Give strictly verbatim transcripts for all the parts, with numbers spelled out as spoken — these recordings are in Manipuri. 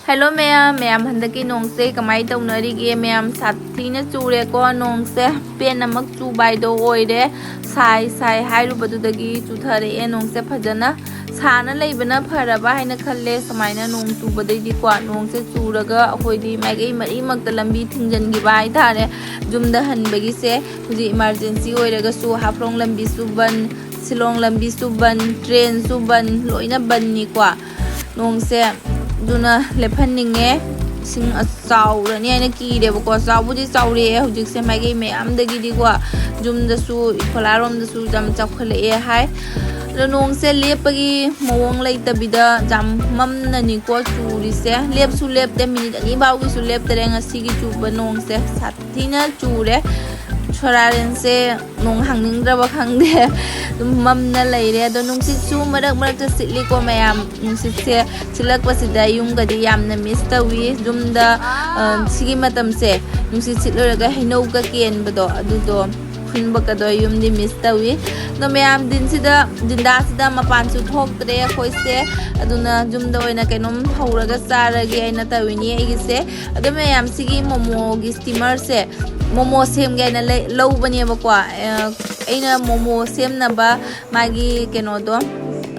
ꯍꯦꯜꯂꯣ ꯃꯌꯥꯝ, ꯃꯌꯥꯝ ꯍꯟꯗꯛꯀꯤ ꯅꯣꯡꯁꯦ ꯀꯃꯥꯏꯅ ꯇꯧꯅꯔꯤꯒꯦ? ꯃꯌꯥꯝ ꯁꯥꯊꯤꯅ ꯆꯨꯔꯦꯀꯣ ꯅꯣꯡꯁꯦ, ꯄꯦꯟꯅꯃꯛ ꯆꯨꯕ ꯍꯥꯏꯗꯣ ꯑꯣꯏꯔꯦ꯫ ꯁꯥꯏ ꯁꯥꯏ ꯍꯥꯏꯔꯨꯕꯗꯨꯗꯒꯤ ꯆꯨꯊꯔꯛꯑꯦ ꯅꯣꯡꯁꯦ ꯐꯖꯅ꯫ ꯁꯥꯅ ꯂꯩꯕꯅ ꯐꯔꯕ ꯍꯥꯏꯅ ꯈꯜꯂꯦ ꯁꯨꯃꯥꯏꯅ ꯅꯣꯡ ꯆꯨꯕꯗꯩꯗꯤꯀꯣ꯫ ꯅꯣꯡꯁꯦ ꯆꯨꯔꯒ ꯑꯩꯈꯣꯏꯗꯤ ꯃꯥꯏꯀꯩ ꯃꯔꯤꯃꯛꯇ ꯂꯝꯕꯤ ꯊꯤꯡꯖꯤꯟꯈꯤꯕ ꯍꯥꯏꯇꯥꯔꯦ꯫ ꯌꯨꯝꯗ ꯍꯟꯕꯒꯤꯁꯦ ꯍꯧꯖꯤꯛ ꯏꯃꯥꯔꯖꯦꯟꯁꯤ ꯑꯣꯏꯔꯒꯁꯨ ꯍꯥꯐꯂꯣꯡ ꯂꯝꯕꯤꯁꯨ ꯕꯟ, ꯁꯤꯂꯣꯡ ꯂꯝꯕꯤꯁꯨ ꯕꯟ, ꯇ꯭ꯔꯦꯟꯁꯨ ꯕꯟ, ꯂꯣꯏꯅ ꯕꯟꯅꯤꯀꯣ꯫ ꯅꯣꯡꯁꯦ ꯑꯗꯨꯅ ꯂꯦꯞꯍꯟꯅꯤꯡꯉꯦ꯫ ꯏꯁꯤꯡ ꯑꯆꯥꯎꯔꯅꯤ ꯍꯥꯏꯅ ꯀꯤꯔꯦꯕꯀꯣ꯫ ꯆꯥꯎꯕꯨꯗꯤ ꯆꯥꯎꯔꯛꯑꯦ ꯍꯧꯖꯤꯛꯁꯦ ꯃꯥꯏꯀꯩ ꯃꯌꯥꯝꯗꯒꯤꯗꯤꯀꯣ꯫ ꯌꯨꯝꯗꯁꯨ, ꯏꯈꯣꯂꯥꯔꯣꯝꯗꯁꯨ ꯌꯥꯝ ꯆꯥꯎꯈꯠꯂꯛꯑꯦ ꯍꯥꯏ꯫ ꯑꯗꯣ ꯅꯣꯡꯁꯦ ꯂꯦꯞꯄꯒꯤ ꯃꯑꯣꯡ ꯂꯩꯇꯕꯤꯗ ꯌꯥꯝ ꯃꯝꯅꯅꯤꯀꯣ ꯆꯨꯔꯤꯁꯦ꯫ ꯂꯦꯞꯁꯨ ꯂꯦꯞꯇꯦ, ꯃꯤꯅꯤꯠ ꯑꯅꯤ ꯐꯥꯎꯒꯤꯁꯨ ꯂꯦꯞꯇꯔꯦ ꯉꯁꯤꯒꯤ ꯆꯨꯕ ꯅꯣꯡꯁꯦ꯫ ꯁꯥꯊꯤꯅ ꯆꯨꯔꯦ꯫ ꯁꯣꯔꯥꯔꯦꯟꯁꯦ ꯅꯣꯡ ꯍꯥꯡꯅꯤꯡꯗ꯭ꯔꯕ ꯈꯪꯗꯦ꯫ ꯑꯗꯨꯝ ꯃꯝꯅ ꯂꯩꯔꯦ꯫ ꯑꯗꯣ ꯅꯨꯡꯁꯤꯠꯁꯨ ꯃꯔꯛ ꯃꯔꯛꯇ ꯁꯤꯠꯂꯤꯀꯣ ꯃꯌꯥꯝ꯫ ꯅꯨꯡꯁꯤꯠꯁꯦ ꯁꯤꯠꯂꯛꯄꯁꯤꯗ ꯌꯨꯝꯒꯗꯤ ꯌꯥꯝꯅ ꯃꯤꯁ ꯇꯧꯏ꯫ ꯌꯨꯝꯗ, ꯑ, ꯁꯤꯒꯤ ꯃꯇꯝꯁꯦ ꯅꯨꯡꯁꯤꯠ ꯁꯤꯠꯂꯨꯔꯒ ꯍꯩꯅꯧꯒ ꯀꯦꯟꯕꯗꯣ, ꯑꯗꯨꯗꯣ ꯈꯨꯟꯕꯀꯗꯣ ꯌꯨꯝꯗꯤ ꯃꯤꯁ ꯇꯧꯏ꯫ ꯑꯗꯣ ꯃꯌꯥꯝ ꯗꯤꯟꯁꯤꯗ, ꯗꯤꯟꯗꯥꯁꯤꯗ ꯃꯄꯥꯟꯁꯨ ꯊꯣꯛꯇ꯭ꯔꯦ ꯑꯩꯈꯣꯏꯁꯦ꯫ ꯑꯗꯨꯅ ꯌꯨꯝꯗ ꯑꯣꯏꯅ ꯀꯩꯅꯣꯝ ꯍꯧꯔꯒ ꯆꯥꯔꯒꯦ ꯍꯥꯏꯅ ꯇꯧꯔꯤꯅꯤ ꯑꯩꯒꯤꯁꯦ꯫ ꯑꯗꯣ ꯃꯌꯥꯝ ꯁꯤꯒꯤ ꯃꯣꯃꯣꯒꯤ ꯁ꯭ꯇꯤꯃꯔꯁꯦ, ꯃꯣꯃꯣ ꯁꯦꯝꯒꯦ ꯍꯥꯏꯅ ꯂꯩ-, ꯂꯧꯕꯅꯦꯕꯀꯣ꯫ ꯑ, ꯑꯩꯅ ꯃꯣꯃꯣ ꯁꯦꯝꯅꯕ ꯃꯥꯒꯤ ꯀꯩꯅꯣꯗꯣ,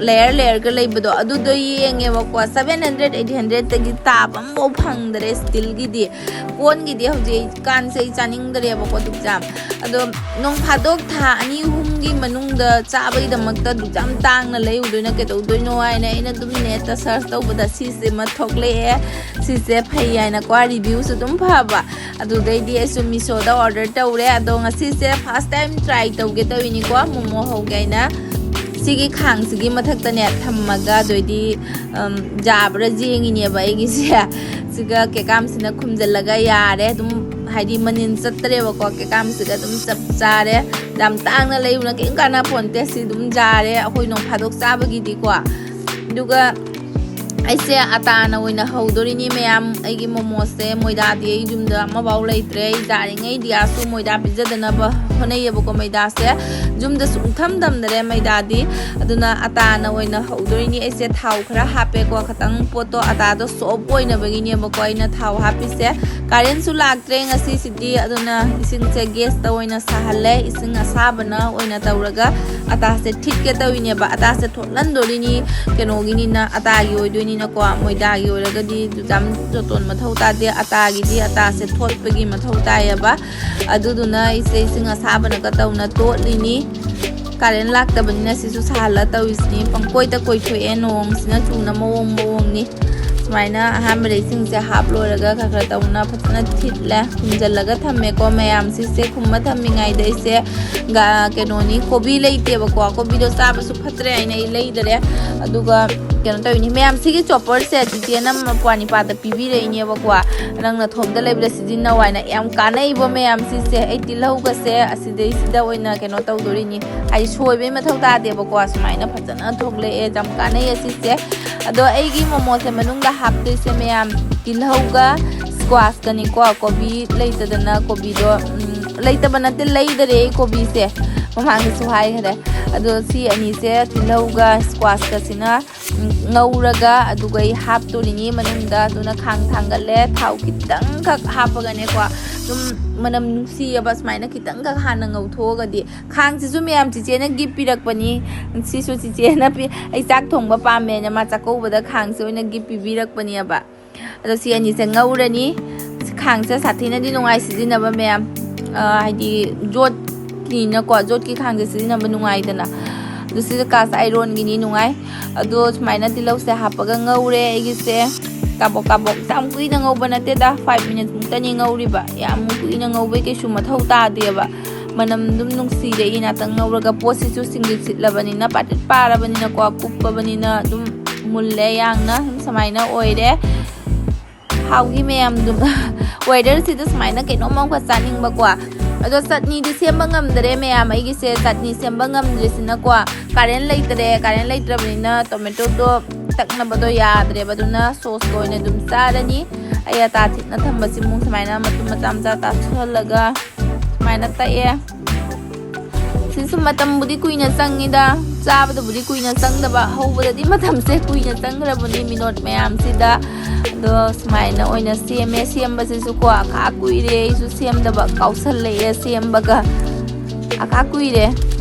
ꯂꯦꯌꯔ ꯂꯦꯌꯔꯒ ꯂꯩꯕꯗꯣ, ꯑꯗꯨꯗꯣ ꯌꯦꯡꯉꯦꯕꯀꯣ꯫ ꯁꯚꯦꯟ ꯍꯟꯗ꯭ꯔꯦꯠ, ꯑꯩꯠ ꯍꯟꯗ꯭ꯔꯦꯠꯇꯒꯤ ꯇꯥꯕ ꯑꯃꯐꯥꯎ ꯐꯪꯗꯔꯦ ꯁ꯭ꯇꯤꯜꯒꯤꯗꯤ꯫ ꯀꯣꯟꯒꯤꯗꯤ ꯍꯧꯖꯤꯛꯀꯥꯟꯁꯦ ꯑꯩ ꯆꯥꯅꯤꯡꯗ꯭ꯔꯦꯕꯀꯣ ꯑꯗꯨꯛ ꯌꯥꯝ꯫ ꯑꯗꯣ ꯅꯣꯡ ꯐꯥꯗꯣꯛ ꯊꯥ ꯑꯅꯤ ꯑꯍꯨꯝꯒꯤ ꯃꯅꯨꯡꯗ ꯆꯥꯕꯒꯤꯗꯃꯛꯇ ꯑꯗꯨꯛ ꯌꯥꯝ ꯇꯥꯡꯅ ꯂꯩꯔꯨꯗꯣꯏꯅ ꯀꯩꯗꯧꯗꯣꯏꯅꯣ ꯍꯥꯏꯅ ꯑꯩꯅ ꯑꯗꯨꯝ ꯅꯦꯠꯇ ꯁꯔꯆ ꯇꯧꯕꯗ ꯁꯤꯁꯤꯃ ꯊꯣꯛꯂꯛꯑꯦ꯫ ꯁꯤꯁꯦ ꯐꯩ ꯍꯥꯏꯅꯀꯣ, ꯔꯤꯚ꯭ꯌꯨꯁꯨ ꯑꯗꯨꯝ ꯐꯕ꯫ ꯑꯗꯨꯗꯩꯗꯤ ꯑꯩꯁꯨ ꯃꯤꯁꯣꯗ ꯑꯣꯔꯗꯔ ꯇꯧꯔꯦ꯫ ꯑꯗꯣ ꯉꯁꯤꯁꯦ ꯐꯥꯔꯁ ꯇꯥꯏꯝ ꯇ꯭ꯔꯥꯏ ꯇꯧꯒꯦ ꯇꯧꯔꯤꯅꯤꯀꯣ ꯃꯣꯃꯣ ꯍꯧꯒꯦ ꯍꯥꯏꯅ꯫ ꯁꯤꯒꯤ ꯈꯥꯡꯁꯤꯒꯤ ꯃꯊꯛꯇꯅꯦ ꯊꯝꯃꯒ ꯑꯗꯨꯑꯣꯏꯗꯤ, ꯎꯝ, ꯌꯥꯕ꯭ꯔꯥ ꯌꯦꯡꯉꯤꯅꯦꯕ ꯑꯩꯒꯤꯁꯦ꯫ ꯁꯤꯒ ꯀꯦꯀꯥꯝꯁꯤꯅ ꯈꯨꯝꯖꯤꯜꯂꯒ ꯌꯥꯔꯦ꯫ ꯑꯗꯨꯝ ꯍꯥꯏꯗꯤ ꯃꯅꯤꯟ ꯆꯠꯇ꯭ꯔꯦꯕꯀꯣ, ꯀꯦꯀꯥꯝꯁꯤꯒ ꯑꯗꯨꯝ ꯆꯞ ꯆꯥꯔꯦ꯫ ꯌꯥꯝ ꯇꯥꯡꯅ ꯂꯩꯕꯅ ꯀꯩꯝ ꯀꯥꯟꯅ ꯄꯣꯟꯇꯦ꯫ ꯁꯤ ꯑꯗꯨꯝ ꯌꯥꯔꯦ꯫ ꯑꯩꯈꯣꯏ ꯅꯣꯡ ꯐꯥꯗꯣꯛ ꯆꯥꯕꯒꯤꯗꯤꯀꯣ꯫ ꯑꯗꯨꯒ ꯑꯩꯁꯦ ꯑꯇꯥꯅ ꯑꯣꯏꯅ ꯍꯧꯗꯣꯔꯤꯅꯤ ꯃꯌꯥꯝ꯫ ꯑꯩꯒꯤ ꯃꯣꯃꯣꯁꯦ ꯃꯣꯏꯗꯥꯗꯤ ꯑꯩ ꯌꯨꯝꯗ ꯑꯃꯐꯥꯎ ꯂꯩꯇ꯭ꯔꯦ꯫ ꯑꯩ ꯌꯥꯔꯤꯉꯩ ꯗꯤꯌꯥꯁꯨ ꯃꯣꯏꯗꯥ ꯄꯤꯖꯗꯅꯕ ꯍꯣꯠꯅꯩꯌꯦꯕꯀꯣ꯫ ꯃꯣꯏꯗꯥꯁꯦ ꯌꯨꯝꯗ ꯁꯨꯡꯊꯝ ꯊꯝꯗꯔꯦ ꯃꯣꯏꯗꯥꯗꯤ꯫ ꯑꯗꯨꯅ ꯑꯇꯥꯅ ꯑꯣꯏꯅ ꯍꯧꯗꯣꯔꯤꯅꯤ꯫ ꯑꯩꯁꯦ ꯊꯥꯎ ꯈꯔ ꯍꯥꯞꯄꯦꯀꯣ, ꯈꯤꯇꯪ ꯄꯣꯠꯇꯣ ꯑꯇꯥꯗꯣ ꯁꯣꯞ ꯑꯣꯏꯅꯕꯒꯤꯅꯦꯕꯀꯣ ꯑꯩꯅ ꯊꯥꯎ ꯍꯥꯞꯄꯤꯁꯦ꯫ ꯀꯥꯔꯦꯟꯁꯨ ꯂꯥꯛꯇ꯭ꯔꯦ ꯉꯁꯤꯁꯤꯗꯤ, ꯑꯗꯨꯅ ꯏꯁꯤꯡꯁꯦ ꯒꯦꯁꯇ ꯑꯣꯏꯅ ꯁꯥꯍꯜꯂꯦ꯫ ꯏꯁꯤꯡ ꯑꯁꯥꯕꯅ ꯑꯣꯏꯅ ꯇꯧꯔꯒ ꯑꯇꯥꯁꯦ ꯊꯤꯠꯀꯦ ꯇꯧꯔꯤꯅꯦꯕ꯫ ꯑꯇꯥꯁꯦ ꯊꯣꯠꯍꯟꯗꯣꯔꯤꯅꯤ, ꯀꯩꯅꯣꯒꯤꯅꯤꯅ, ꯑꯇꯥꯒꯤ ꯑꯣꯏꯗꯣꯏꯅꯤꯅꯀꯣ꯫ ꯃꯣꯏꯗꯥꯒꯤ ꯑꯣꯏꯔꯒꯗꯤ ꯌꯥꯝ ꯖꯣꯇꯣꯟ ꯃꯊꯧ ꯇꯥꯗꯦ, ꯑꯇꯥꯒꯤꯗꯤ ꯑꯇꯥꯁꯦ ꯊꯣꯠꯄꯒꯤ ꯃꯊꯧ ꯇꯥꯏꯌꯦꯕ꯫ ꯑꯗꯨꯗꯨꯅ ꯑꯩꯁꯦ ꯏꯁꯤꯡ ꯑꯁꯥꯕꯅꯒ ꯇꯧꯅ ꯇꯣꯠꯂꯤꯅꯤ꯫ ꯀꯥꯔꯦꯟ ꯂꯥꯛꯇꯕꯅꯤꯅ ꯁꯤꯁꯨ ꯁꯥꯍꯜꯂ ꯇꯧꯔꯤꯁꯤꯅꯤ꯫ ꯄꯪꯀꯣꯏꯗ ꯀꯣꯏꯊꯣꯛꯑꯦ, ꯅꯣꯡꯁꯤꯅ ꯆꯨꯅ ꯃꯑꯣꯡ ꯃꯑꯣꯡꯅꯤ꯫ ꯁꯨꯃꯥꯏꯅ ꯑꯍꯥꯟꯕꯗ ꯏꯁꯤꯡꯁꯦ ꯍꯥꯞ ꯂꯣꯏꯔꯒ ꯈꯔ ꯈꯔ ꯇꯧꯅ ꯐꯖꯅ ꯊꯤꯠꯂꯦ꯫ ꯈꯨꯝꯖꯤꯜꯂꯒ ꯊꯝꯃꯦꯀꯣ ꯃꯌꯥꯝꯁꯤꯁꯦ꯫ ꯈꯨꯝꯃ ꯊꯝꯃꯤꯉꯩꯗ ꯑꯩꯁꯦ ꯒ-, ꯀꯩꯅꯣꯅꯤ, ꯀꯣꯕꯤ ꯂꯩꯇꯦꯕꯀꯣ꯫ ꯀꯣꯕꯤꯗꯣ ꯆꯥꯕꯁꯨ ꯐꯠꯇ꯭ꯔꯦ ꯍꯥꯏꯅ ꯑꯩ ꯂꯩꯗꯔꯦ꯫ ꯑꯗꯨꯒ ꯀꯩꯅꯣ ꯇꯧꯔꯤꯅꯤ ꯃꯌꯥꯝꯁꯤꯒꯤ ꯆꯣꯞꯄꯔꯁꯦ ꯆꯤꯆꯦꯅ ꯃꯄꯥꯟ ꯅꯤꯄꯥꯗ ꯄꯤꯕꯤꯔꯛꯏꯅꯦꯕꯀꯣ꯫ ꯅꯪ ꯅꯊꯣꯝꯗ ꯂꯩꯕꯗ ꯁꯤꯖꯤꯟꯅꯧ ꯍꯥꯏꯅ꯫ ꯌꯥꯝ ꯀꯥꯟꯅꯩꯕ ꯃꯌꯥꯝꯁꯤꯁꯦ꯫ ꯑꯩ ꯇꯤꯜꯍꯧꯒꯁꯦ ꯑꯁꯤꯗꯩꯁꯤꯗ ꯑꯣꯏꯅ ꯀꯩꯅꯣ ꯇꯧꯗꯣꯔꯤꯅꯤ, ꯍꯥꯏꯗꯤ ꯁꯣꯏꯕꯩ ꯃꯊꯧ ꯇꯥꯗꯦꯕꯀꯣ꯫ ꯁꯨꯃꯥꯏꯅ ꯐꯖꯅ ꯊꯣꯛꯂꯛꯑꯦ, ꯌꯥꯝ ꯀꯥꯟꯅꯩ ꯑꯁꯤꯁꯦ꯫ ꯑꯗꯣ ꯑꯩꯒꯤ ꯃꯣꯃꯣꯁꯦ ꯃꯅꯨꯡꯗ ꯍꯥꯞꯇꯣꯏꯁꯦ ꯃꯌꯥꯝ, ꯇꯤꯜꯍꯧꯒ ꯁ꯭ꯀ꯭ꯋꯥꯁꯀꯅꯤꯀꯣ꯫ ꯀꯣꯕꯤ ꯂꯩꯇꯗꯅ ꯀꯣꯕꯤꯗꯣ, ꯎꯝ, ꯂꯩꯇꯕ ꯅꯠꯇꯦ, ꯂꯩꯗꯔꯦ ꯑꯩ ꯀꯣꯕꯤꯁꯦ, ꯃꯃꯥꯡꯗꯁꯨ ꯍꯥꯏꯈ꯭ꯔꯦ꯫ ꯑꯗꯣ ꯁꯤ ꯑꯅꯤꯁꯦ, ꯇꯤꯜꯍꯧꯒ ꯁ꯭ꯀ꯭ꯋꯥꯁꯀꯁꯤꯅ ꯎꯝ, ꯉꯧꯔꯒ ꯑꯗꯨꯒ ꯑꯩ ꯍꯥꯞꯇꯣꯔꯤꯅꯤ ꯃꯅꯨꯡꯗ꯫ ꯑꯗꯨꯅ ꯈꯥꯡ ꯊꯥꯡꯒꯠꯂꯦ, ꯊꯥꯎ ꯈꯤꯇꯪꯈꯛ ꯍꯥꯞꯄꯒꯅꯦꯀꯣ꯫ ꯑꯗꯨꯝ ꯃꯅꯝ ꯅꯨꯡꯁꯤꯌꯦꯕ ꯁꯨꯃꯥꯏꯅ ꯈꯤꯇꯪꯈꯛ ꯍꯥꯟꯅ ꯉꯧꯊꯣꯛꯑꯒꯗꯤ꯫ ꯈꯥꯡꯁꯤꯁꯨ ꯃꯌꯥꯝ ꯆꯤꯆꯦꯅ ꯒꯤꯐ ꯄꯤꯔꯛꯄꯅꯤ꯫ ꯁꯤꯁꯨ ꯆꯤꯆꯦꯅ ꯄꯤ-, ꯑꯩ ꯆꯥꯛ ꯊꯣꯡꯕ ꯄꯥꯝꯃꯦꯅ ꯃꯥ ꯆꯥꯛꯀꯧꯕꯗ ꯈꯥꯡꯁꯦ ꯑꯣꯏꯅ ꯒꯤꯐ ꯄꯤꯕꯤꯔꯛꯄꯅꯦꯕ꯫ ꯑꯗꯣ ꯁꯤ ꯑꯅꯤꯁꯦ ꯉꯧꯔꯅꯤ꯫ ꯈꯥꯡꯁꯦ ꯁꯥꯊꯤꯅꯗꯤ ꯅꯨꯡꯉꯥꯏ ꯁꯤꯖꯤꯟꯅꯕ ꯃꯌꯥꯝ, ꯑ, ꯍꯥꯏꯗꯤ ꯌꯣꯠꯀꯤꯅꯤꯅꯀꯣ, ꯌꯣꯠꯀꯤ ꯈꯥꯡꯁꯦ ꯁꯤꯖꯤꯟꯅꯕ ꯅꯨꯡꯉꯥꯏꯗꯅ꯫ ꯑꯗꯣ ꯁꯤꯗ ꯀꯥꯁ ꯑꯥꯏꯔꯣꯟꯒꯤꯅꯤ ꯅꯨꯡꯉꯥꯏ꯫ ꯑꯗꯣ ꯁꯨꯃꯥꯏꯅ ꯇꯤꯜꯍꯧꯁꯦ ꯍꯥꯞꯄꯒ ꯉꯧꯔꯦ ꯑꯩꯒꯤꯁꯦ꯫ ꯀꯥꯕꯣꯛ ꯀꯥꯕꯣꯛ ꯌꯥꯝ ꯀꯨꯏꯅ ꯉꯧꯕ ꯅꯠꯇꯦꯗ, ꯐꯥꯏꯚ ꯃꯤꯅꯠꯁ ꯃꯨꯛꯇꯅꯤ ꯉꯧꯔꯤꯕ꯫ ꯌꯥꯝ ꯀꯨꯏꯅ ꯉꯧꯕꯩ ꯀꯩꯁꯨ ꯃꯊꯧ ꯇꯥꯗꯦꯕ꯫ ꯃꯅꯝ ꯑꯗꯨꯝ ꯅꯨꯡꯁꯤꯔꯦ꯫ ꯑꯩ ꯉꯥꯛꯇꯪ ꯉꯧꯔꯒ ꯄꯣꯠꯁꯤꯁꯨ ꯁꯤꯡꯗꯤ ꯁꯤꯠꯂꯕꯅꯤꯅ, ꯄꯥꯇ꯭ꯔꯤꯠ ꯄꯥꯔꯕꯅꯤꯅꯀꯣ, ꯀꯨꯞꯄꯕꯅꯤꯅ ꯑꯗꯨꯝ ꯃꯨꯜꯂꯦ ꯌꯥꯡꯅ꯫ ꯁꯨꯃꯥꯏꯅ ꯑꯣꯏꯔꯦ꯫ ꯍꯥꯎꯒꯤ ꯃꯌꯥꯝꯗꯨ꯫ ꯋꯦꯗꯔꯁꯤꯗ ꯁꯨꯃꯥꯏꯅ ꯀꯩꯅꯣꯝ ꯑꯃꯈꯛ ꯆꯥꯅꯤꯡꯕꯀꯣ꯫ ꯑꯗꯣ ꯆꯠꯅꯤꯗꯤ ꯁꯦꯝꯕ ꯉꯝꯗꯔꯦ ꯃꯌꯥꯝ꯫ ꯑꯩꯒꯤꯁꯦ ꯆꯠꯅꯤ ꯁꯦꯝꯕ ꯉꯝꯗ꯭ꯔꯤꯁꯤꯅꯀꯣ, ꯀꯔꯦꯟ ꯂꯩꯇꯔꯦ꯫ ꯀꯔꯦꯟ ꯂꯩꯇ꯭ꯔꯕꯅꯤꯅ ꯇꯣꯃꯦꯇꯣꯗꯣ ꯇꯛꯅꯕꯗꯣ ꯌꯥꯗ꯭ꯔꯦꯕ꯫ ꯑꯗꯨꯅ ꯁꯣꯁꯀ ꯑꯣꯏꯅ ꯑꯗꯨꯝ ꯆꯥꯔꯅꯤ꯫ ꯑꯩ ꯑꯇꯥ ꯊꯤꯠꯅ ꯊꯝꯕꯁꯤꯃꯨꯛ ꯁꯨꯃꯥꯏꯅ ꯃꯇꯨꯝ ꯃꯆꯥ ꯃꯆꯥ ꯇꯥꯁꯤꯜꯍꯜꯂꯒ ꯁꯨꯃꯥꯏꯅ ꯇꯛꯑꯦ꯫ ꯁꯤꯁꯨ ꯃꯇꯝꯕꯨꯗꯤ ꯀꯨꯏꯅ ꯆꯪꯉꯤꯗ, ꯆꯥꯕꯗꯕꯨꯗꯤ ꯀꯨꯏꯅ ꯆꯪꯗꯕ, ꯍꯧꯕꯗꯗꯤ ꯃꯇꯝꯁꯦ ꯀꯨꯏꯅ ꯆꯪꯈ꯭ꯔꯕꯅꯤ ꯃꯤꯅꯣꯠ ꯃꯌꯥꯝꯁꯤꯗ꯫ ꯑꯗꯣ ꯁꯨꯃꯥꯏꯅ ꯑꯣꯏꯅ ꯁꯦꯝꯃꯦ꯫ ꯁꯦꯝꯕꯁꯤꯁꯨꯀꯣ ꯑꯈꯥ ꯀꯨꯏꯔꯦ ꯑꯩꯁꯨ ꯁꯦꯝꯗꯕ, ꯀꯥꯎꯁꯜꯂꯛꯑꯦ ꯁꯦꯝꯕꯒ꯫ ꯑꯈꯥ ꯀꯨꯏꯔꯦ꯫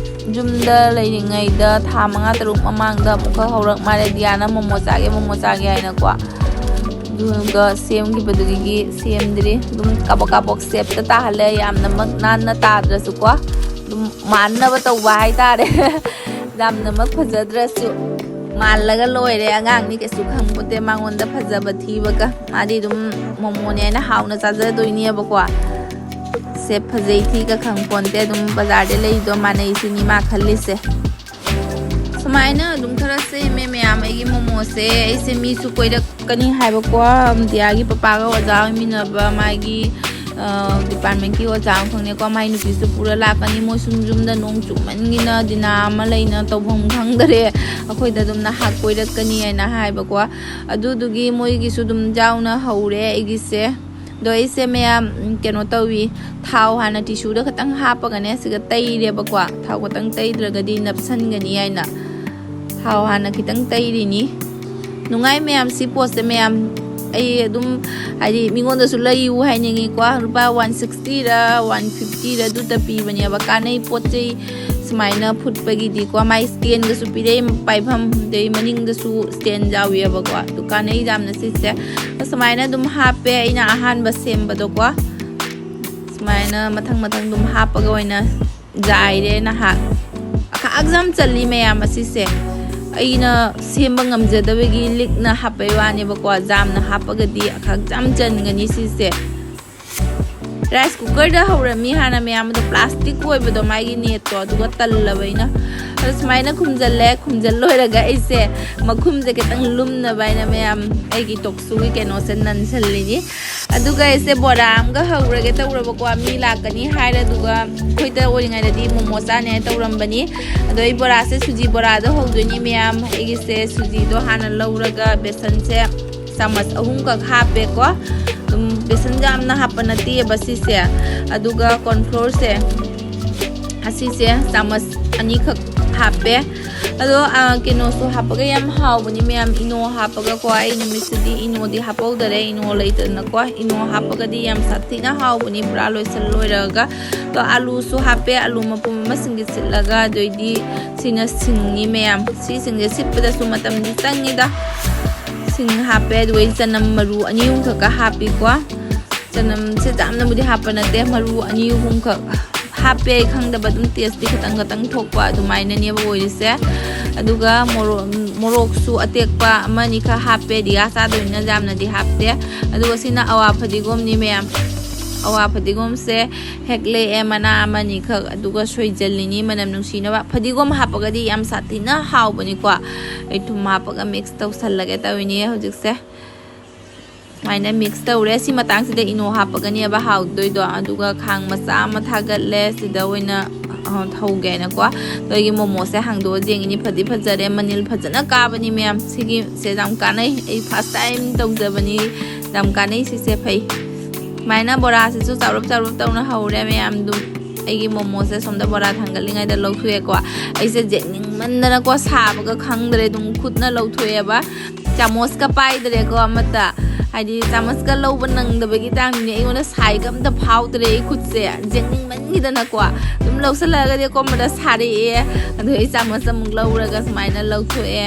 ꯌꯨꯝꯗ ꯂꯩꯔꯤꯉꯩꯗ ꯊꯥ ꯃꯉꯥ ꯇꯔꯨꯛ ꯃꯃꯥꯡꯗ ꯑꯃꯨꯛꯈꯛ ꯍꯧꯔꯛ ꯃꯥꯜꯂꯦ, ꯗꯤꯌꯥꯅ ꯃꯣꯃꯣ ꯆꯥꯒꯦ, ꯃꯣꯃꯣ ꯆꯥꯒꯦ ꯍꯥꯏꯅꯀꯣ꯫ ꯑꯗꯨꯒ ꯁꯦꯝꯈꯤꯕꯗꯨꯗꯒꯤ ꯁꯦꯝꯗ꯭ꯔꯤ꯫ ꯑꯗꯨꯝ ꯀꯥꯕꯛ ꯀꯥꯕꯛ ꯁꯦꯞꯇ ꯇꯥꯍꯜꯂꯦ, ꯌꯥꯝꯅꯃꯛ ꯅꯥꯟꯅ ꯇꯥꯗ꯭ꯔꯁꯨꯀꯣ, ꯑꯗꯨꯝ ꯃꯥꯟꯅꯕ ꯇꯧꯕ ꯍꯥꯏꯇꯥꯔꯦ꯫ ꯌꯥꯝꯅꯃꯛ ꯐꯖꯗ꯭ꯔꯁꯨ ꯃꯥꯜꯂꯒ ꯂꯣꯏꯔꯦ꯫ ꯑꯉꯥꯡꯅꯤ, ꯀꯩꯁꯨ ꯈꯪꯄꯣꯠꯇꯦ ꯃꯉꯣꯟꯗ ꯐꯖꯕ ꯊꯤꯕꯒ꯫ ꯃꯥꯗꯤ ꯑꯗꯨꯝ ꯃꯣꯃꯣꯅꯦ ꯍꯥꯏꯅ ꯍꯥꯎꯅ ꯆꯥꯖꯗꯣꯏꯅꯦꯕꯀꯣ꯫ ꯁꯦꯞ ꯐꯖꯩ ꯊꯤꯒ ꯈꯪꯄꯣꯟꯇꯦ, ꯑꯗꯨꯝ ꯕꯖꯥꯔꯗ ꯂꯩꯔꯤꯗꯣ ꯃꯥꯟꯅꯩ ꯁꯤꯅꯤ ꯃꯥ ꯈꯜꯂꯤꯁꯦ꯫ ꯁꯨꯃꯥꯏꯅ ꯑꯗꯨꯝ ꯈꯔ ꯁꯦꯝꯃꯦ ꯃꯌꯥꯝ꯫ ꯑꯩꯒꯤ ꯃꯣꯃꯣꯁꯦ, ꯑꯩꯁꯦ ꯃꯤꯁꯨ ꯀꯣꯏꯔꯛꯀꯅꯤ ꯍꯥꯏꯕꯀꯣ, ꯗꯤꯌꯥꯒꯤ ꯄꯄꯥꯒ ꯑꯣꯖꯥ ꯑꯣꯏꯃꯤꯟꯅꯕ ꯃꯥꯒꯤ ꯗꯤꯄꯥꯔꯠꯃꯦꯟꯀꯤ ꯑꯣꯖꯥ ꯑꯃꯈꯛꯅꯦꯀꯣ, ꯃꯥꯏ ꯅꯨꯄꯤꯁꯨ ꯄꯨꯔ ꯂꯥꯛꯀꯅꯤ꯫ ꯃꯣꯏ ꯁꯨꯝ ꯌꯨꯝꯗ ꯅꯣꯡ ꯆꯨꯃꯟꯒꯤꯅ ꯗꯤꯅꯥ ꯑꯃ ꯂꯩꯅ ꯇꯧꯐꯝ ꯈꯪꯗꯔꯦ, ꯑꯩꯈꯣꯏꯗ ꯑꯗꯨꯝ ꯅꯍꯥꯛ ꯀꯣꯏꯔꯛꯀꯅꯤ ꯍꯥꯏꯅ ꯍꯥꯏꯕꯀꯣ꯫ ꯑꯗꯨꯗꯨꯒꯤ ꯃꯣꯏꯒꯤꯁꯨ ꯑꯗꯨꯝ ꯌꯥꯎꯅ ꯍꯧꯔꯦ ꯑꯩꯒꯤꯁꯦ꯫ ꯑꯗꯣ ꯑꯩꯁꯦ ꯃꯌꯥꯝ, ꯎꯝ, ꯀꯩꯅꯣ ꯇꯧꯏ, ꯊꯥꯎ ꯍꯥꯟꯅ ꯇꯤꯁꯨꯗ ꯈꯇꯪ ꯍꯥꯞꯄꯒꯅꯦ ꯁꯤꯒ ꯇꯩꯔꯦꯕꯀꯣ꯫ ꯊꯥꯎ ꯈꯇꯪ ꯇꯩꯗ꯭ꯔꯒꯗꯤ ꯅꯞꯁꯟꯒꯅꯤ ꯍꯥꯏꯅ ꯊꯥꯎ ꯍꯥꯟꯅ ꯈꯤꯇꯪ ꯇꯩꯔꯤꯅꯤ꯫ ꯅꯨꯡꯉꯥꯏ ꯃꯌꯥꯝ ꯁꯤ ꯄꯣꯠꯁꯦ ꯃꯌꯥꯝ꯫ ꯑꯩ ꯑꯗꯨꯝ, ꯍꯥꯏꯗꯤ, ꯃꯤꯉꯣꯟꯗꯁꯨ ꯂꯩꯌꯨ ꯍꯥꯏꯅꯤꯡꯉꯤꯀꯣ꯫ ꯂꯨꯄꯥ ꯋꯥꯟ ꯁꯤꯛꯁꯇꯤꯔ ꯋꯥꯟ ꯐꯤꯐꯇꯤꯔ ꯑꯗꯨꯇ ꯄꯤꯕꯅꯦꯕ꯫ ꯀꯥꯟꯅꯩ ꯄꯣꯠ ꯆꯩ ꯁꯨꯃꯥꯏꯅ ꯐꯨꯠꯄꯒꯤꯗꯤꯀꯣ꯫ ꯃꯥꯏ ꯁ꯭ꯇꯦꯟꯒꯁꯨ ꯄꯤꯔꯛꯏ, ꯄꯥꯏꯐꯝ, ꯑꯗꯩ ꯃꯅꯤꯡꯗꯁꯨ ꯁ꯭ꯇꯦꯟ ꯌꯥꯎꯏꯑꯕꯀꯣ꯫ ꯑꯗꯨ ꯀꯥꯟꯅꯩ ꯌꯥꯝꯅ ꯁꯤꯁꯦ꯫ ꯑꯗꯣ ꯁꯨꯃꯥꯏꯅ ꯑꯗꯨꯝ ꯍꯥꯞꯄꯦ ꯑꯩꯅ ꯑꯍꯥꯟꯕ ꯁꯦꯝꯕꯗꯣꯀꯣ꯫ ꯁꯨꯃꯥꯏꯅ ꯃꯊꯪ ꯃꯊꯪ ꯑꯗꯨꯝ ꯍꯥꯞꯄꯒ ꯑꯣꯏꯅ ꯌꯥꯏꯔꯦ ꯅꯍꯥꯛ꯫ ꯑꯈꯥꯛ ꯌꯥꯝ ꯆꯜꯂꯤ ꯃꯌꯥꯝ ꯑꯁꯤꯁꯦ꯫ ꯑꯩꯅ ꯁꯦꯝꯕ ꯉꯝꯖꯗꯕꯒꯤ ꯂꯤꯛꯅ ꯍꯥꯞꯄꯩ ꯋꯥꯅꯦꯕꯀꯣ꯫ ꯖꯥꯝꯅ ꯍꯥꯞꯄꯒꯗꯤ ꯑꯈꯥꯛ ꯌꯥꯝ ꯆꯟꯒꯅꯤ ꯁꯤꯁꯦ꯫ Rice cookerꯗ ꯍꯧꯔꯝꯃꯤ ꯍꯥꯟꯅ ꯃꯌꯥꯝ ꯑꯗꯣ, plastic ꯑꯣꯏꯕꯗꯣ ꯃꯥꯒꯤ netꯇꯣ, ꯑꯗꯨꯒ ꯇꯜꯂꯕ ꯑꯩꯅ꯫ ꯑꯗꯣ ꯁꯨꯃꯥꯏꯅ ꯈꯨꯝꯖꯜꯂꯦ꯫ ꯈꯨꯝꯖꯜ ꯂꯣꯏꯔꯒ ꯑꯩꯁꯦ ꯃꯈꯨꯝꯁꯦ ꯈꯤꯇꯪ ꯂꯨꯝꯅꯕ ꯍꯥꯏꯅ ꯃꯌꯥꯝ ꯑꯩꯒꯤ ꯇꯣꯛꯁꯨꯒꯤ ꯀꯩꯅꯣꯁꯦ ꯅꯟꯁꯜꯂꯤꯅꯤ꯫ ꯑꯗꯨꯒ ꯑꯩꯁꯦ ꯕꯣꯔꯥ ꯑꯃꯒ ꯍꯧꯔꯒꯦ ꯇꯧꯔꯕꯀꯣ, ꯃꯤ ꯂꯥꯛꯀꯅꯤ ꯍꯥꯏꯔꯦ꯫ ꯑꯗꯨꯒ ꯑꯩꯈꯣꯏꯗ ꯑꯣꯏꯔꯤꯉꯩꯗꯗꯤ ꯃꯣꯃꯣ ꯆꯥꯅꯤ ꯍꯥꯏꯅ ꯇꯧꯔꯝꯕꯅꯤ꯫ ꯑꯗꯣ ꯑꯩ ꯕꯣꯔꯥꯁꯦ ꯁꯨꯖꯤ ꯕꯣꯔꯥꯗ ꯍꯧꯗꯣꯏꯅꯤ ꯃꯌꯥꯝ꯫ ꯑꯩꯒꯤꯁꯦ ꯁꯨꯖꯤꯗꯣ ꯍꯥꯟꯅ ꯂꯧꯔꯒ ꯕꯦꯁꯟꯁꯦ ꯆꯥꯃꯁ ꯑꯍꯨꯝꯈꯛ ꯍꯥꯞꯄꯦꯀꯣ꯫ ꯑꯗꯨꯝ ꯕꯦꯁꯟꯁꯦ ꯌꯥꯝꯅ ꯍꯥꯞꯄ ꯅꯠꯇꯦꯕ ꯁꯤꯁꯦ꯫ ꯑꯗꯨꯒ corn flourꯁꯦ ꯑꯁꯤꯁꯦ ꯆꯥꯃꯁ ꯑꯅꯤꯈꯛ ꯍꯥꯞꯄꯦ꯫ ꯑꯗꯣ, ꯑ, ꯀꯩꯅꯣꯁꯨ ꯍꯥꯞꯄꯒ ꯌꯥꯝ ꯍꯥꯎꯕꯅꯤ ꯃꯌꯥꯝ, ꯏꯅꯣ ꯍꯥꯞꯄꯒꯀꯣ꯫ ꯑꯩ ꯅꯨꯃꯤꯠꯁꯤꯗꯤ ꯏꯅꯣꯗꯤ ꯍꯥꯞꯄꯧꯗꯔꯦ, ꯏꯅꯣ ꯂꯩꯇꯗꯅꯀꯣ꯫ ꯏꯅꯣ ꯍꯥꯞꯄꯒꯗꯤ ꯌꯥꯝ ꯁꯥꯊꯤꯅ ꯍꯥꯎꯕꯅꯤ ꯄꯨꯔꯥ ꯂꯣꯏꯁꯜ ꯂꯣꯏꯔꯒ꯫ ꯑꯗꯣ ꯑꯥꯂꯨꯁꯨ ꯍꯥꯞꯄꯦ, ꯑꯥꯂꯨ ꯃꯄꯨꯝ ꯑꯃ ꯁꯤꯡꯒꯤꯠꯁꯤꯠꯂꯒ꯫ ꯑꯗꯨꯏꯗꯤ ꯁꯤꯅ ꯁꯤꯡꯅꯤ ꯃꯌꯥꯝ꯫ ꯁꯤꯁꯤꯡꯁꯦ ꯁꯤꯠꯄꯗꯁꯨ ꯃꯇꯝꯗꯤ ꯆꯪꯉꯤꯗ꯫ ꯁꯤꯡ ꯍꯥꯞꯄꯦ, ꯑꯗꯨꯒ ꯑꯩ ꯆꯅꯝ ꯃꯔꯨ ꯑꯅꯤ ꯑꯍꯨꯝ ꯈꯛꯀ ꯍꯥꯞꯄꯤꯀꯣ꯫ ꯆꯅꯝꯁꯦ ꯌꯥꯝꯅꯕꯨꯗꯤ ꯍꯥꯞꯄ ꯅꯠꯇꯦ, ꯃꯔꯨ ꯑꯅꯤ ꯑꯍꯨꯝꯈꯛ ꯍꯥꯞꯄꯦ꯫ ꯑꯩ ꯈꯪꯗꯕ ꯑꯗꯨꯝ tasteꯇꯤ ꯈꯤꯇꯪ ꯈꯤꯇꯪ ꯊꯣꯛꯄ ꯑꯗꯨꯃꯥꯏꯅꯅꯦꯕ ꯑꯣꯏꯔꯤꯁꯦ꯫ ꯑꯗꯨꯒ ꯃꯣꯔꯣꯛ, ꯃꯣꯔꯣꯛꯁꯨ ꯑꯇꯦꯛꯄ ꯑꯃ ꯑꯅꯤꯈꯛ ꯍꯥꯞꯄꯦ, ꯗꯤꯌꯥ ꯆꯥꯗꯣꯏꯅꯤꯅ ꯌꯥꯝꯅꯗꯤ ꯍꯥꯞꯇꯦ꯫ ꯑꯗꯨꯒ ꯁꯤꯅ ꯑꯋꯥ ꯐꯗꯤꯒꯣꯝꯅꯤ ꯃꯌꯥꯝ꯫ ꯑꯋꯥ ꯐꯗꯤꯒꯣꯝꯁꯦ ꯍꯦꯛꯂꯛꯑꯦ ꯃꯅꯥ ꯑꯃ ꯑꯅꯤꯈꯛ, ꯑꯗꯨꯒ ꯁꯣꯏꯖꯜꯂꯤꯅꯤ ꯃꯅꯝ ꯅꯨꯡꯁꯤꯅꯕ꯫ ꯐꯗꯤꯒꯣꯝ ꯍꯥꯞꯄꯒꯗꯤ ꯌꯥꯝ ꯁꯥꯊꯤꯅ ꯍꯥꯎꯕꯅꯤꯀꯣ꯫ ꯑꯩ ꯊꯨꯝ ꯍꯥꯞꯄꯒ mix ꯇꯧꯁꯜꯂꯒꯦ ꯇꯧꯔꯤꯅꯤ ꯍꯧꯖꯤꯛꯁꯦ꯫ ꯁꯨꯃꯥꯏꯅ mix ꯇꯧꯔꯦ꯫ ꯁꯤ ꯃꯇꯥꯡꯁꯤꯗ ꯏꯅꯣ ꯍꯥꯞꯄꯒꯅꯦꯕ ꯍꯥꯎꯗꯣꯏꯗꯣ꯫ ꯑꯗꯨꯒ ꯈꯥꯡ ꯃꯆꯥ ꯑꯃ ꯊꯥꯒꯠꯂꯦ꯫ ꯁꯤꯗ ꯑꯣꯏꯅ, ꯑ, ꯍꯧꯒꯦꯅꯀꯣ꯫ ꯑꯗꯣ ꯑꯩꯒꯤ ꯃꯣꯃꯣꯁꯦ ꯍꯥꯡꯗꯣꯛꯑ ꯌꯦꯡꯉꯤꯅꯤ꯫ ꯐꯗꯤ ꯐꯖꯔꯦ, ꯃꯅꯤꯜ ꯐꯖꯅ ꯀꯥꯕꯅꯤ ꯃꯌꯥꯝ꯫ ꯁꯤꯒꯤꯁꯦ ꯌꯥꯝ ꯀꯥꯟꯅꯩ꯫ ꯑꯩ first time ꯇꯧꯖꯕꯅꯤ꯫ ꯌꯥꯝ ꯀꯥꯟꯅꯩ ꯁꯤꯁꯦ, ꯐꯩ꯫ ꯁꯨꯃꯥꯏꯅ ꯕꯣꯔꯥꯁꯤꯁꯨ ꯆꯥꯎꯔꯞ ꯆꯥꯎꯔꯞ ꯇꯧꯅ ꯍꯧꯔꯦ ꯃꯌꯥꯝ꯫ ꯑꯗꯨꯝ ꯑꯩꯒꯤ ꯃꯣꯃꯣꯁꯦ ꯁꯣꯝꯗ ꯕꯣꯔꯥ ꯊꯥꯡꯒꯠꯂꯤꯉꯩꯗ ꯂꯧꯊꯣꯛꯑꯦꯀꯣ꯫ ꯑꯩꯁꯦ ꯌꯦꯡꯅꯤꯡꯃꯟꯗꯅꯀꯣ ꯁꯥꯕꯒ ꯈꯪꯗ꯭ꯔꯦ꯫ ꯑꯗꯨꯝ ꯈꯨꯠꯅ ꯂꯧꯊꯣꯛꯑꯦꯕ꯫ ꯆꯥꯃꯁꯀ ꯄꯥꯏꯗ꯭ꯔꯦꯀꯣ ꯑꯃꯠꯇ꯫ ꯍꯥꯏꯗꯤ ꯆꯥꯃꯁꯀ ꯂꯧꯕ ꯅꯪꯗꯕꯒꯤ ꯇꯥꯏꯝꯅꯦ꯫ ꯑꯩꯉꯣꯟꯗ ꯁꯥꯏꯒ ꯑꯝꯇ ꯐꯥꯎꯗ꯭ꯔꯦ ꯑꯩ ꯈꯨꯠꯁꯦ꯫ ꯌꯦꯡꯅꯤꯡꯃꯟꯈꯤꯗꯅꯀꯣ꯫ ꯑꯗꯨꯝ ꯂꯧꯁꯜꯂꯛꯑꯒꯗꯤ ꯑꯀꯣꯝꯕꯗ ꯁꯥꯔꯛꯑꯦ꯫ ꯑꯗꯣ ꯑꯩ ꯆꯥꯃꯁ ꯑꯃꯨꯛ ꯂꯧꯔꯒ ꯁꯨꯃꯥꯏꯅ ꯂꯧꯊꯣꯛꯑꯦ꯫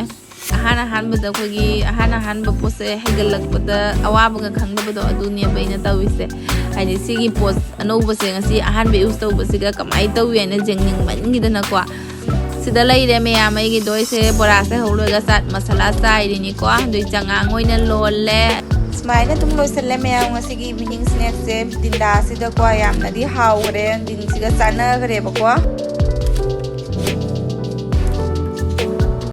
ꯑꯍꯥꯟ ꯑꯍꯥꯟꯕꯗ ꯑꯩꯈꯣꯏꯒꯤ ꯑꯍꯥꯟ ꯑꯍꯥꯟꯕ ꯄꯣꯠꯁꯦ ꯍꯩꯒꯠꯂꯛꯄꯗ ꯑꯋꯥꯕꯒ ꯈꯪꯗꯕꯗꯣ ꯑꯗꯨꯅꯦꯕ ꯑꯩꯅ ꯇꯧꯔꯤꯁꯦ꯫ ꯍꯥꯏꯗꯤ ꯁꯤꯒꯤ ꯄꯣꯠ ꯑꯅꯧꯕꯁꯦ ꯉꯁꯤ ꯑꯍꯥꯟꯕ use ꯇꯧꯕꯁꯤꯒ ꯀꯃꯥꯏꯅ ꯇꯧꯏ ꯍꯥꯏꯅ ꯌꯦꯡꯅꯤꯡꯃꯟꯈꯤꯗꯅꯀꯣ꯫ ꯁꯤꯗ ꯂꯩꯔꯦ ꯃꯌꯥꯝ ꯑꯩꯒꯤꯗꯣ꯫ ꯑꯩꯁꯦ ꯕꯣꯔꯥꯁꯦ ꯍꯧꯔꯒ ꯆꯥꯠ ꯃꯁꯥꯂꯥ ꯆꯥꯏꯔꯤꯅꯤꯀꯣ꯫ ꯑꯗꯨꯏ ꯆꯉꯥꯡ ꯑꯣꯏꯅ ꯂꯣꯜꯂꯦ꯫ ꯁꯨꯃꯥꯏꯅ ꯑꯗꯨꯝ ꯂꯣꯏꯁꯤꯜꯂꯦ ꯃꯌꯥꯝ ꯉꯁꯤꯒꯤ ꯏꯚꯤꯅꯤꯡ ꯁ꯭ꯅꯦꯛꯁꯦ꯫ ꯗꯤꯟꯗꯥꯁꯤꯗꯀꯣ ꯌꯥꯝꯅꯗꯤ ꯍꯥꯎꯈ꯭ꯔꯦ, ꯗꯤꯟꯁꯤꯒ ꯆꯥꯟꯅꯈ꯭ꯔꯦꯕꯀꯣ꯫